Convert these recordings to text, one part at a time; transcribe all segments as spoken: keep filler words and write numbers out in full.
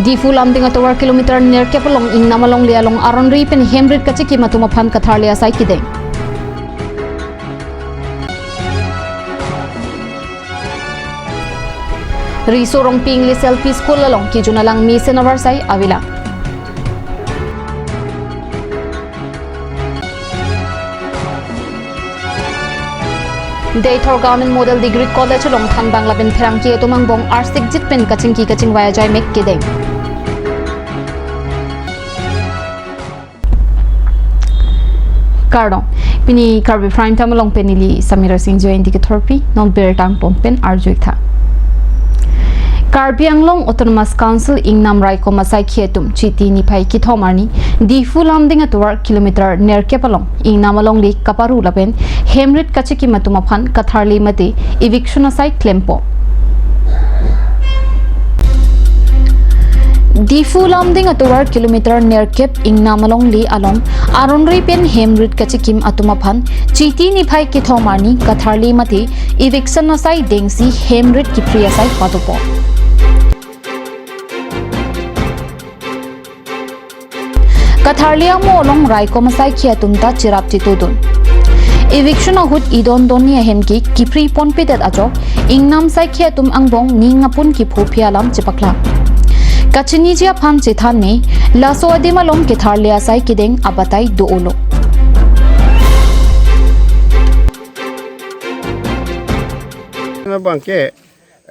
Diphu Lumding atovar kilometer nerkep along ingnam alongle along aron ri pen hem rit kachikim atum aphan katharli asai kedeng. Riso Rongpi English L P School along kejun alang mesen avarsai avelang. Deithor Government Model Degree College along thanbang lapen pherangke atum angbong arsikjit pen kachingki kachingvai ajai mek kedeng. Kardom. Pini Karbi Prime Time along pen neli Samira Singh Jainti kethorpi, non birta angpon pen arjuik tha. Karbi Anglong Autonomous Council ingnam raikom asaikhi atum Chiti niphai kethom arni Diphu Lumding atovar kilometer nerkep along ingnam alongle kaparu lapen hem rit kachikim atum aphan katharli mate eviction asai klempo. Diphu Lumding atovar kilometer nerkep ingnam alongle along aron ri pen hem rit kachikim atum aphan Chiti niphai kethom arni katharli mate eviction asai dengsi hem rit kipri asai padopo. Katharli amo along raikom asaikhi atum ta cherap chetudun. Eviction ahut idon donni ahem ke kipri ponpedet ajok ingnam saikhi atum angbong ning apun kiphophi alam chepaklang. Kachiniji aphan chethan me, laso adim along ketharli asai kedeng abatai do-olo. Abangke,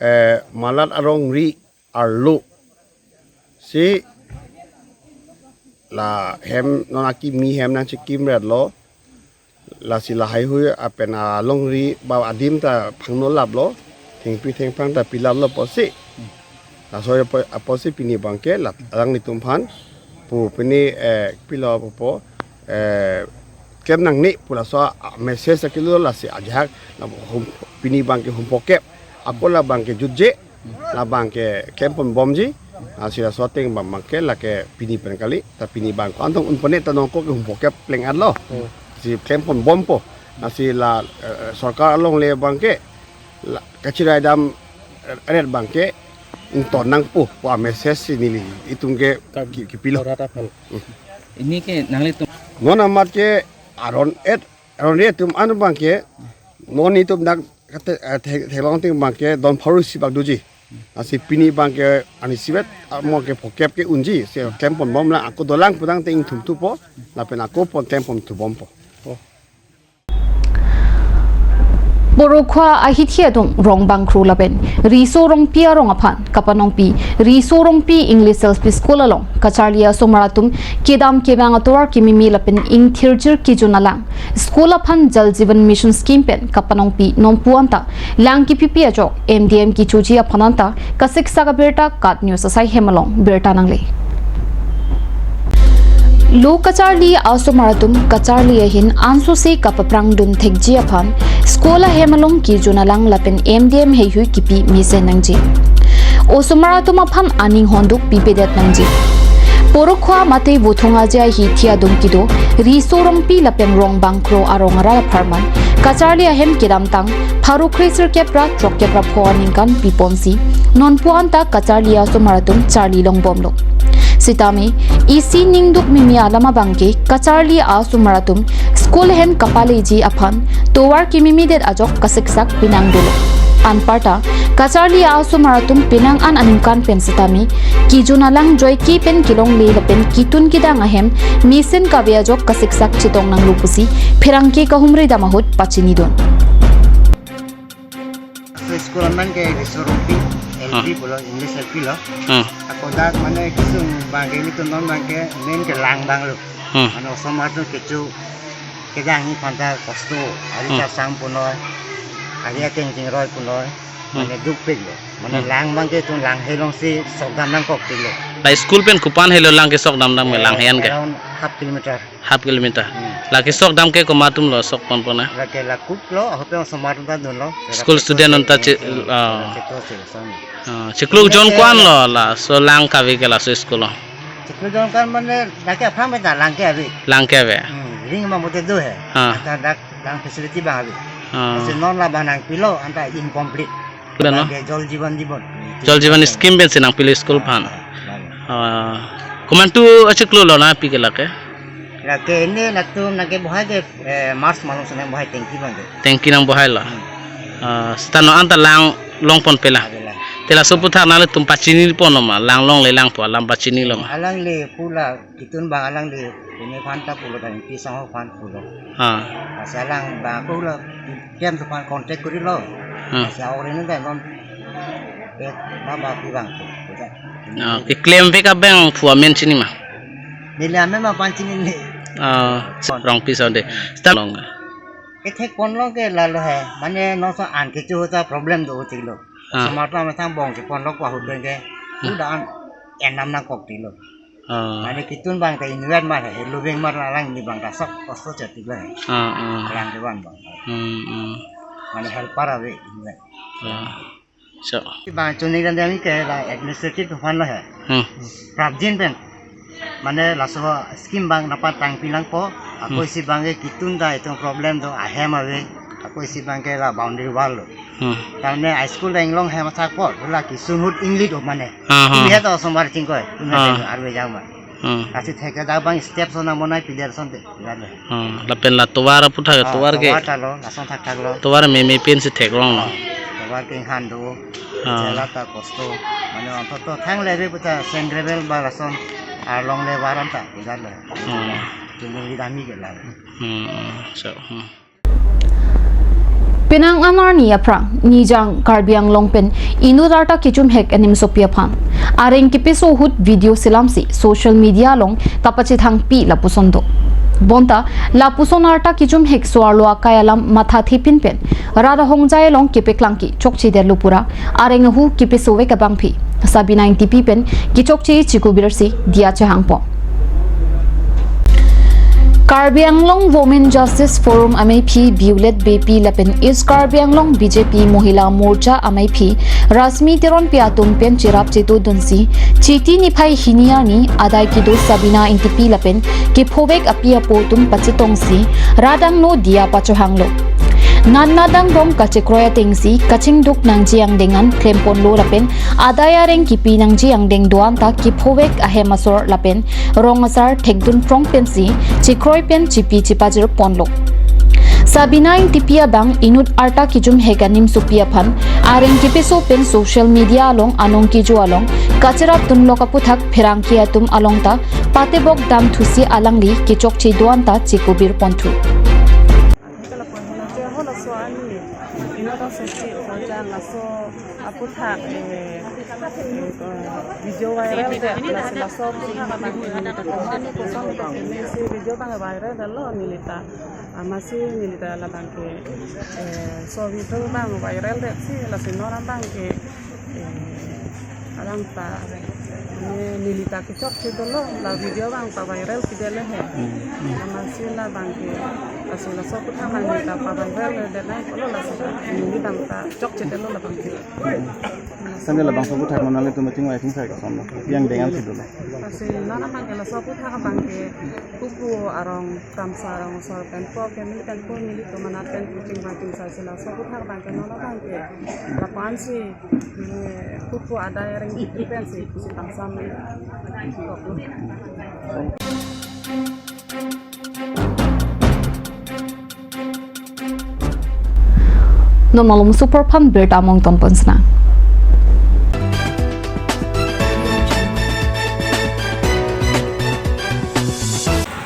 eh, malat arong ri arlo si la hem non akimi hem nangchekimretlo, lasi lahai hui apen alongri ba adim ta phangno laplo, thengpi thengphang ta pilaplo pusi. Laso apo-, apotsi pini abangke la alanglitum aphan pu pini, eh, pilo pupo, eh, klem nangne pu laso a-, message akilo, lasi ajahak la hum, pini abangke humphokep, ako la abangke jutje, la abangke klem ponbomji. Lasi laso ateng abang abangke lake pini pen kali, ta pini abang ko-an tong un pone ta nonko ke humphokep pleng arlo. Hmm. Si klem ponbompo. Lasi la, eh, sorkar alongle abangke la kachirai dam, eh, ret abangke ington nangpo pu amessage si nelitum ke ki, kipilo. Rata pal. Hmm. Ini ke nanglitum. Non amat ke aron et, aron ri atum an abangke non itum dak kate, eh, the-, theklong ateng abangke don pharu si bak doji. Lasi pini abangke arni isivet amo ke phokep ke unji, si klem ponbom la ako dolang pudang te ingthum thupo, lapen ako pon klem ponthubompo. Porokhua ahithi atum Rongbangkro lapen Riso Rongpi arong aphan kapanongpi Riso Rongpi English L P School along kacharli asomar atum kedam kevang atovar kememe lapen ingthirjir kejun alang school aphan Jal Jeevan Mission Scheme pen kapanongpi nonpu anta lang kipipi ajok M D M kechoji aphan anta kasiksak abirta KAT News asai hem along birta nangle. Lo kacharli asomar atum kacharli ahin ansose kapaprangdun thekji aphan school ahem along kejun alang lapen M D M heihui kipi mesen nangji. Osomar atum aphan aning honduk pipedet nangji. Porokhua mate Vothung Aje ahithi adung kedo Riso Rongpi lapen Rongbangkro arong arat apharman kacharli ahem kedamtang pharo kre sirkep ra throkkep ra pho aningkan piponsi nonpu anta kacharli asomar atum charli longbomlo. Sitame isi ningduk meme alam abangke kacharli asomar atum school ahem kapaleji aphan tovar kememedet ajok kasiksak pinang dolo. Anparta kacharli asomar atum pinang an aningkan pen sitame kejun alang joike pen kelongle lapen ketun kedang ahem mesen kave ajok kasiksak chetong nanglo pusi pherangke kahumri dam ahut pachinidun. So, school amen ke Riso Rongpi L P, ah, pulo, English L P lo. Ah. Ako dak mane kesung abangke ilitum non abangke main ke lang abang lo. Hmm. Mane osomar atum kecho kedang aphan ta kosto, ari, hmm, chasang punoi, ari akeng chingroi punoi, hmm, mane dukpiklo. Mane, hmm, lang abangke itum lang helongsi sokdam nangkokpik lo. La school pen kopan helo lang kesokdam dam ke, eh, lang he-an ke? Around half kilometer. Half kilometer. Hmm. La kesokdam ke komat atum lo sok ponpon na? Lake la kuk lo, ahut pen osomar atum ta dunlo. School student atum ta che-, eh, ah, cheto si son. Ah, chiklo jon ko-an lo laso lang kave ke laso school lo? Chiklo jon ko-an mane lake aphan pen ta lang ke ave. Lang ke ave. Hmm, ring ma mote do he. Ah. Anta dak lang facility abang ave. Ah. Lasi non labang nangpilo anta incomplete. Beno? Lake Jal Jeevan, Jeevan. Jal Jeevan scheme pensi nangpilo school aphan. Ah, bang. Ah, komantu achiklo lo na pi ke lake? Lake ini latum nangkebohai ke, eh, March malom si nangbohai tangki abang ke. Tangki nangbohai lo. Hmm. Ah, seta non anta lang longpon pe la. Ade la. Te laso aputhak nanglitum pachini pon lo ma, lang longle lang pu alam pachini lo ma. Alangli pula kitun abang alangli pune aphan ta pulo, tangki sangho aphan pulo. Ah. Lasi alang abang ako lo, K M C aphan contact korilo. Ah. Lasi aore ne ta non, eh, mama pi abang tu, tu ta. Ah, keklem vek abang phu amen chini ma? Neli amen ma pachini ni. Ah, Rongpi Sade. Seta long. Kethek pon lo ke lalo he. Mane non so an kecho ta problem do ti lo. Ah. Osomar ta methang bong chepon lo ko ahut ke. Hmm. Uda an enam nangkok ti lo. Ah. Mane kitun abang ta inwet mar he, lubeng mar, alang ni abang ta sok kosto chot ti lo he. Ah, ah. Alang ke abang abang. Hmm, hmm. Mane helper ave inwet. Ah. So. Abang chuni kan dami ke la administrative aphan lo he. Hmm. Prapjin pen. Mane laso scheme abang nangpatangpi nangpo, ako Hmm. isi abang ke kitun ta itum problem do, ahem ave, ako isi abang ke la boundary wall lo. Hmm. Tamne high school ta inglong hem athak po, la kisun ahut ingli do mane. Ah, ah. Ingli he to osomar chingkoi, ingli Ah. he arve jang ma. Hmm. Lasi thek ta abang step so nangmonai pillar son te, pillar le. Hmm. Lapen la tovar aputhak, Ah, tovar ke. Tovar ta lo, lason thakthak lo. Tovar meme pensi theklong lo. Ah, tovar ke inghan do. Ah. Jala ta kosto. Mane antoto thangle ave puta seng gravel ba lason arlong le varan ta, pillar le. Hmm. Chunung ridami ke la. Hmm, hmm. So, hmm. Penang anerni aphrang, Nijang Karbi Anglong pen inut arta kechumhek animsopi aphan areng kepiso ahut video selamsi social media along kapachethangpi lapuson do. Bonta lapuson arta kechumhek so-arlo akai alam mathathepin pen rat ahongjai along kepeklang ke chokchedetlo pura areng ahu kepiso vek abangpi Sabina Engtipi pen kechokche chikubirsi diya chehangpo. Karbi Anglong Women Justice Forum ameiphi Violet Beypi lapen East Karbi Anglong B J P Mohila Morcha ameiphi Rashmi Teronpi atum pen cherap chetongdunsi Chiti niphai hini arni adai kedo Sabina Engtipi lapen kephovek api apo atum pachetongsi rat angno diya pachohanglo. Nat nat angbong kachekroi atengsi kachingduk nangji angdeng an klemponlo lapen adai areng kepi nangji angdeng do-an ta kephovek ahem asor lapen rong asar thekdun prong pensi chekroi pen chipi chipajir ponlo. Sabina Engtipi abang inut arta kechumhek animsopi aphan areng kepiso pen social media along anong kejo along kacherapdunlok aputhak pherangke atum along ta patebok damthusi alangli kechokche do-an ta chikubir ponthu. Halaso ani, inut asosi, laso aputhak, eh, eh, video viral det, lasi laso aputhak abang ke neli ta komat ni koson ke neli si video abang viral detlo neli ta, amatsi neli ta labang ke, eh, so video abang viral detsi, lasi non abang ke, eh, alang ta, eh, neli ta kechokche dolo, la video abang ta viral pidetlo he. Hmm, hmm. Amatsi labang ke, lasi laso aputhak abang neli ta paviral det nangkoklo, lasi neli abang ta chokche detlo labang ke. Hmm. Sande labangso aputhak nanglitum meeting wai thing sai koson lo. Yang dengan situ lo. Lasi non abang ke laso aputhak abang ke pupu arong tamsa arong asor pen po ke mi pen po nelitum anat pen puching bangching sai si laso aputhak abang ke non abang ke lapu-an si, eh, pupu adai areng kepi pensi pusi tamsam. Non malom super phan birta mong ton pon sena.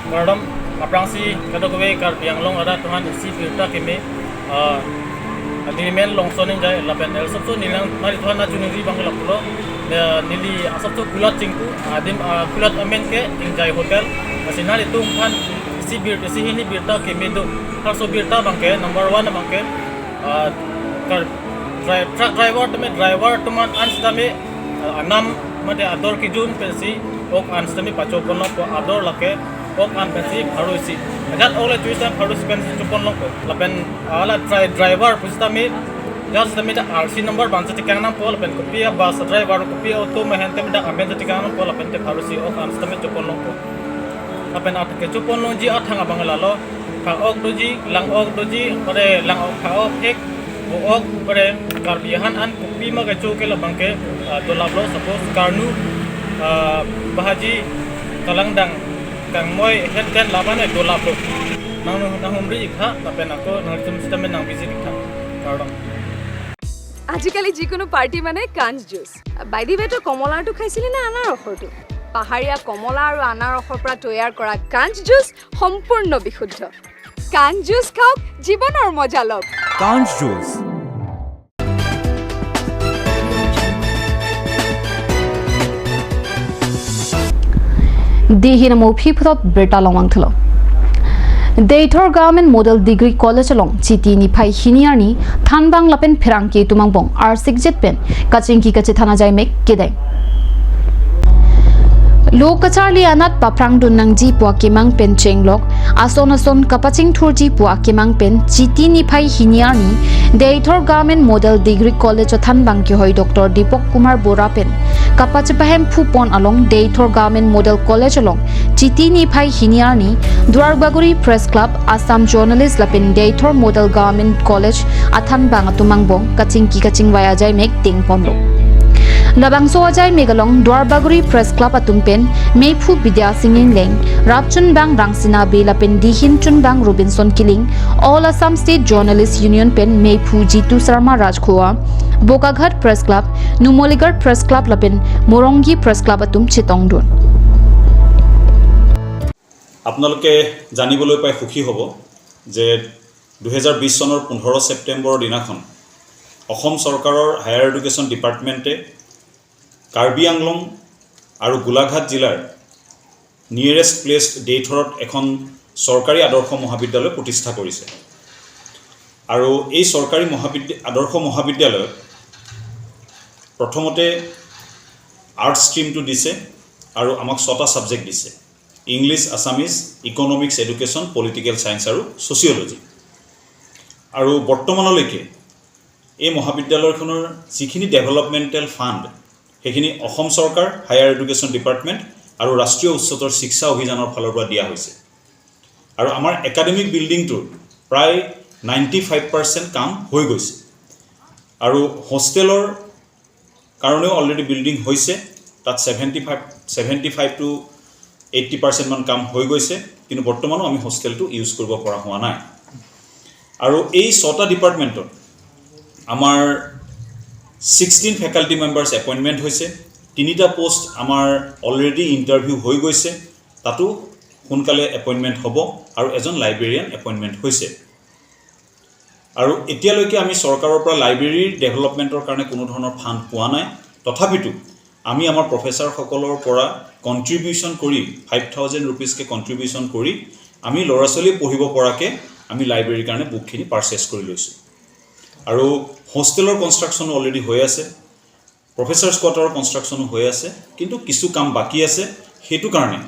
Kardom, aphrangsi kadokave Karbi Anglong arat aphan isi birta keme, ah, agreement longson ingjai lapen el sopso nilang nari tuhan na chuniri bang lapulo, eh, neli asopso kulat chingku, adim, ah, kulat amen ke Ingjai Hotel, lasi nanglitum aphan isi bir, isi hini birta keme do, halaso birta abang ke, number one abang ke, ah, kar, dri-, truck driver tame, driver atum an sitame, ah, anam mate ador kejun pensi ok an sitame pachoponlongpo, ador lake ok an pensi pharo isi. Ajat ok le choisi tame pharo isi pensi choponlongpo. Lapen, ah, la dri-, driver pusitame, ajat sitame ta R C number abang si tekang nangpo, lapen kopi a bus driver, kopi auto ma hen tame ta amen si tekang nangpo, lapen te pharo isi ok an sitame choponlongpo. Lapen at kechoponlongji athang abang lalo, pha ok doji, lang ok doji, ore lang ok, pha ok, thek, vo ok, ore Karbi ahan an kopima kecho ke labang ke, ah, dolaplo, suppose karnu, Ah, Bahaji Kalangdang Kangmoi health camp labang ke dolaplo. Nang nanghumri ik tha, lapen ako nangtum sitame nang visit ik tha. Kardom. আজিকালি যিকোনো পাৰ্টি মানে কাঞ্চ juice. By the ৱে, তই কমলাৰটো খাইছিলি নে আনাৰসৰটো? পাহাৰীয়া কমলা আৰু আনাৰসৰ পৰা তৈয়াৰ কৰা কাঞ্চ জুচ সম্পূৰ্ণ বিশুদ্ধ। কাঞ্চ জুচ খাওক, জীৱনৰ মজা লওক। Kanj Juice. Dei hin amo aphi puthot birta longvang thulo. Deithor Government Model Degree College along Chiti niphai hini arni thanbang lapen pherangke atum angbong arsikjet pen kachingki kachethan ajai mek kedeng. Lo kacharli anat paphrangdun nangji pu akemang pen chenglok, ason ason kapachingthurji pu akemang pen Chiti niphai hini arni Deithor Government Model Degree College athanbang kehoi Doctor Deepak Kumar Bora pen kapachepahemphu pon along Deithor Government Model College along Chiti niphai hini arni Duarbagori Press Club, Assam Journalist lapen Deithor Model Government College athanbang atum angbong kachingki kachingvai ajai mek dengponlo. Labangso ajai mek along Duarbagori Press Club atum pen meiphu Bidya Sing Engleng, rapchunbang Rangsina Bey lapen dihin chunbang Robinson Killing, All Assam State Journalist Union pen meiphu Jitu Sharma Rajkhowa, Bokaghat Press Club, Numaligarh Press Club lapen Morongi Press Club atum chetongdun. আপোনালোকে জানিবলৈ পাই সুখী হ'ব যে দুহেজাৰ বিশ চনৰ পোন্ধৰ ছেপ্টেম্বৰৰ দিনাখন অসম চৰকাৰৰ হায়াৰ এডুকেশ্যন ডিপাৰ্টমেণ্টে কাৰ্বি আংলং আৰু গোলাঘাট জিলাৰ নিয়েৰেষ্ট প্লেচ দেইথৰত এখন চৰকাৰী আদৰ্শ মহাবিদ্যালয় প্ৰতিষ্ঠা কৰিছে। আৰু এই চৰকাৰী মহাবিদ্যা আদৰ্শ মহাবিদ্যালয়ত প্ৰথমতে আৰ্টছ ষ্ট্ৰীমটো দিছে আৰু আমাক ছটা ছাবজেক্ট দিছে: English, Assamese, economics, education, political science আৰু ছ'চিয়লজি। আৰু বৰ্তমানলৈকে এই মহাবিদ্যালয়খনৰ যিখিনি ডেভেলপমেণ্টেল ফাণ্ড, সেইখিনি অসম চৰকাৰ, হায়াৰ এডুকেশ্যন ডিপাৰ্টমেণ্ট আৰু ৰাষ্ট্ৰীয় উচ্চতৰ শিক্ষা অভিযানৰ ফালৰ পৰা দিয়া হৈছে। আৰু আমাৰ একাডেমিক বিল্ডিংটোৰ প্ৰায় নাইণ্টি ফাইভ পাৰ্চেণ্ট কাম হৈ গৈছে। আৰু হোষ্টেলৰ কাৰণেও অলৰেডি বিল্ডিং হৈছে, তাত seventy five, seventy five to eighty পাৰ্চেণ্টমান কাম হৈ গৈছে, কিন্তু বৰ্তমানো আমি হোষ্টেলটো ইউজ কৰিব পৰা হোৱা নাই। আৰু এই ছটা ডিপাৰ্টমেণ্টত আমাৰ ছিক্সটিন ফেকাল্টি মেম্বাৰ্ছ এপইণ্টমেণ্ট হৈছে, তিনিটা পোষ্ট আমাৰ অলৰেডি ইণ্টাৰভিউ হৈ গৈছে, তাতো সোনকালে এপইণ্টমেণ্ট হ'ব আৰু এজন লাইব্ৰেৰিয়ান এপইণ্টমেণ্ট হৈছে। আৰু এতিয়ালৈকে আমি চৰকাৰৰ পৰা লাইব্ৰেৰীৰ ডেভেলপমেণ্টৰ কাৰণে কোনো ধৰণৰ ফাণ্ড পোৱা নাই। তথাপিতো আমি আমাৰ প্ৰফেচাৰসকলৰ পৰা কণ্ট্ৰিবিউশ্যন কৰি, ফাইভ থাউজেণ্ড ৰুপিজকে কণ্ট্ৰিবিউশ্যন কৰি আমি ল'ৰা ছোৱালীয়ে পঢ়িব পৰাকৈ আমি লাইব্ৰেৰীৰ কাৰণে বুকখিনি পাৰ্চেছ কৰি লৈছোঁ। আৰু হোষ্টেলৰ কনষ্ট্ৰাকশ্যনো অলৰেডি হৈ আছে, প্ৰফেচাৰ্ছ কোৱাৰ্টাৰৰ কনষ্ট্ৰাকশ্যনো হৈ আছে, কিন্তু কিছু কাম বাকী আছে। সেইটো কাৰণে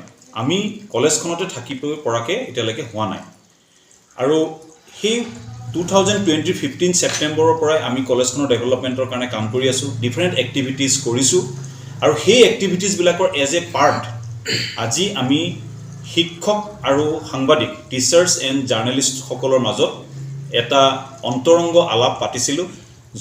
আমি কলেজখনতে থাকিব পৰাকৈ এতিয়ালৈকে হোৱা নাই। আৰু সেই টু থাউজেণ্ড টুৱেণ্টি ফিফটিন ছেপ্টেম্বৰৰ পৰাই আমি কলেজখনৰ ডেভেলপমেণ্টৰ কাৰণে কাম কৰি আছোঁ, ডিফাৰেণ্ট এক্টিভিটিজ কৰিছোঁ। আৰু সেই এক্টিভিটিজবিলাকৰ এজ এ পাৰ্ট আজি আমি শিক্ষক আৰু সাংবাদিক, টিচাৰ্ছ এণ্ড জাৰ্ণেলিষ্টসকলৰ মাজত এটা অন্তৰংগ আলাপ পাতিছিলোঁ,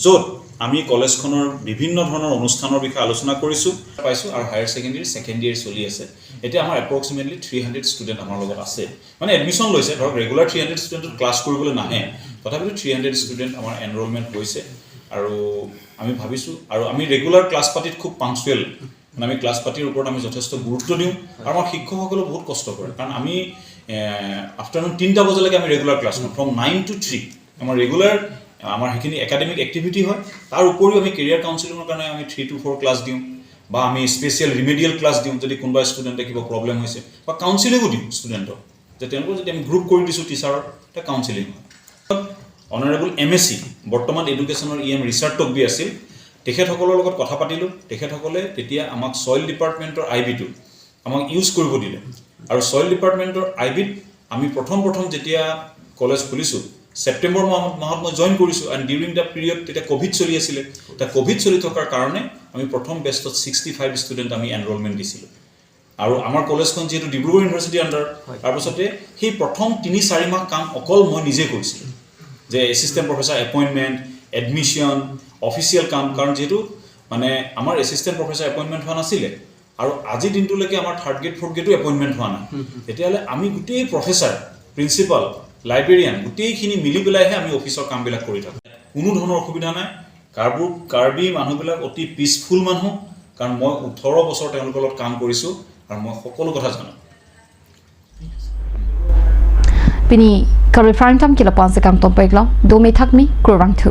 য'ত আমি কলেজখনৰ বিভিন্ন ধৰণৰ অনুষ্ঠানৰ বিষয়ে আলোচনা কৰিছোঁ। পাইছোঁ আৰু হায়াৰ ছেকেণ্ডেৰী ছেকেণ্ড ইয়েৰ চলি আছে। এতিয়া আমাৰ এপ্ৰক্সিমেটলি থ্ৰী হাণ্ড্ৰেড ষ্টুডেণ্ট আমাৰ লগত আছে, মানে এডমিশ্যন লৈছে। ধৰক, ৰেগুলাৰ থ্ৰী হাণ্ড্ৰেড ষ্টুডেণ্টত ক্লাছ কৰিবলৈ নাহে, তথাপিতো থ্ৰী হাণ্ড্ৰেড ষ্টুডেণ্ট আমাৰ এনৰলমেণ্ট হৈছে। আৰু আমি ভাবিছোঁ, আৰু আমি ৰেগুলাৰ ক্লাছ পাতিত খুব পাংচুৱেল, মানে আমি ক্লাছ পাতিৰ ওপৰত আমি যথেষ্ট গুৰুত্ব দিওঁ। আৰু আমাৰ শিক্ষকসকলে বহুত কষ্ট কৰে, কাৰণ আমি আফটাৰনুন তিনিটা বজালৈকে আমি ৰেগুলাৰ ক্লাছ কৰোঁ, ফ্ৰম নাইন টু থ্ৰী। আমাৰ ৰেগুলাৰ আমাৰ সেইখিনি একাডেমিক এক্টিভিটি হয়। তাৰ উপৰিও আমি কেৰিয়াৰ কাউন্সিলিঙৰ কাৰণে আমি থ্ৰী টু ফ'ৰ ক্লাছ দিওঁ, বা আমি স্পেচিয়েল ৰিমেডিয়েল ক্লাছ দিওঁ, যদি কোনোবা ষ্টুডেণ্টে কিবা প্ৰব্লেম হৈছে, বা কাউন্সিলিঙো দিওঁ ষ্টুডেণ্টক, যে তেওঁলোকক যদি আমি গ্ৰুপ কৰি দিছোঁ টিচাৰৰ, এটা কাউন্সিলিং হয়। অনাৰেবল এম এ চি, বৰ্তমান এডুকেশ্যনৰ ই এম ৰিচাৰ্ড টকবি আছিল, তেখেতসকলৰ লগত কথা পাতিলোঁ। তেখেতসকলে তেতিয়া আমাক ছইল ডিপাৰ্টমেণ্টৰ আই বিটো আমাক ইউজ কৰিব দিলে। আৰু ছইল ডিপাৰ্টমেণ্টৰ আই বিত আমি প্ৰথম প্ৰথম যেতিয়া কলেজ খুলিছোঁ, ছেপ্টেম্বৰ মাহত, মাহত মই জইন কৰিছোঁ, এণ্ড ডিউৰিং দ্য পিৰিয়ড তেতিয়া ক'ভিড চলি আছিলে। এতিয়া ক'ভিড চলি থকাৰ কাৰণে আমি প্ৰথম বেষ্টত ছিক্সটি ফাইভ ষ্টুডেণ্ট আমি এনৰলমেণ্ট দিছিলোঁ। আৰু আমাৰ কলেজখন যিহেতু ডিব্ৰুগড় ইউনিভাৰ্চিটি আণ্ডাৰ, হয়। তাৰপাছতে সেই প্ৰথম তিনি চাৰি মাহ কাম অকল মই নিজে কৰিছিলোঁ, যে assistant professor appointment, admission, official কাম, কাৰণ যিহেতু মানে আমাৰ এছিষ্টেণ্ট প্ৰফেচাৰ এপইণ্টমেণ্ট হোৱা নাছিলে, আৰু আজিৰ দিনটোলৈকে আমাৰ থাৰ্ড গ্ৰেড ফ'ৰ্থ গ্ৰেডো এপইণ্টমেণ্ট হোৱা নাই। তেতিয়াহ'লে আমি গোটেই প্ৰফেচাৰ, প্ৰিন্সিপাল, লাইব্ৰেৰিয়ান গোটেইখিনি মিলি পেলাইহে আমি অফিচৰ কামবিলাক কৰি থাকোঁ। কোনো ধৰণৰ অসুবিধা নাই। কাৰ্বি কাৰ্বি মানুহবিলাক অতি পিচফুল মানুহ, কাৰণ মই ওঠৰ বছৰ তেওঁলোকৰ লগত কাম কৰিছোঁ আৰু মই সকলো কথা জানো। Pini Karbi Prime Time ke lapu-an si kangton pek lo, dome thakme, kurvangthu.